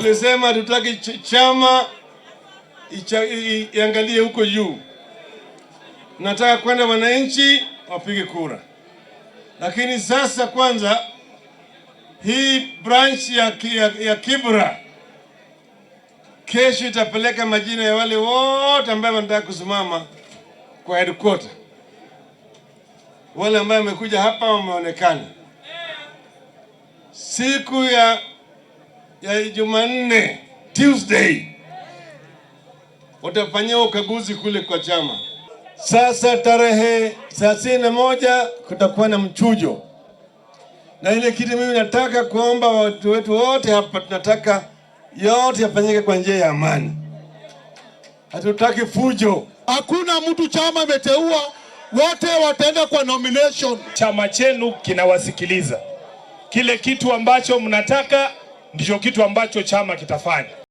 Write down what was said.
Tulisema hatutaki chama iangalie huko juu, nataka kwenda wananchi wapige kura. Lakini sasa kwanza hii branch ya Kibra kesho itapeleka majina ya wale wote ambao wanataka kusimama kwa headquarter. Wale ambao wamekuja hapa wameonekana. Siku ya Jumanne, Tuesday, watafanyia ukaguzi kule kwa chama. Sasa tarehe 31 kutakuwa na mchujo, na ile kitu mimi nataka kuomba watu wetu wote hapa, tunataka yote yafanyike kwa njia ya amani, hatutaki fujo. Hakuna mtu chama imeteua, wote wataenda kwa nomination. Chama chenu kinawasikiliza. Kile kitu ambacho mnataka ndicho kitu ambacho chama kitafanya.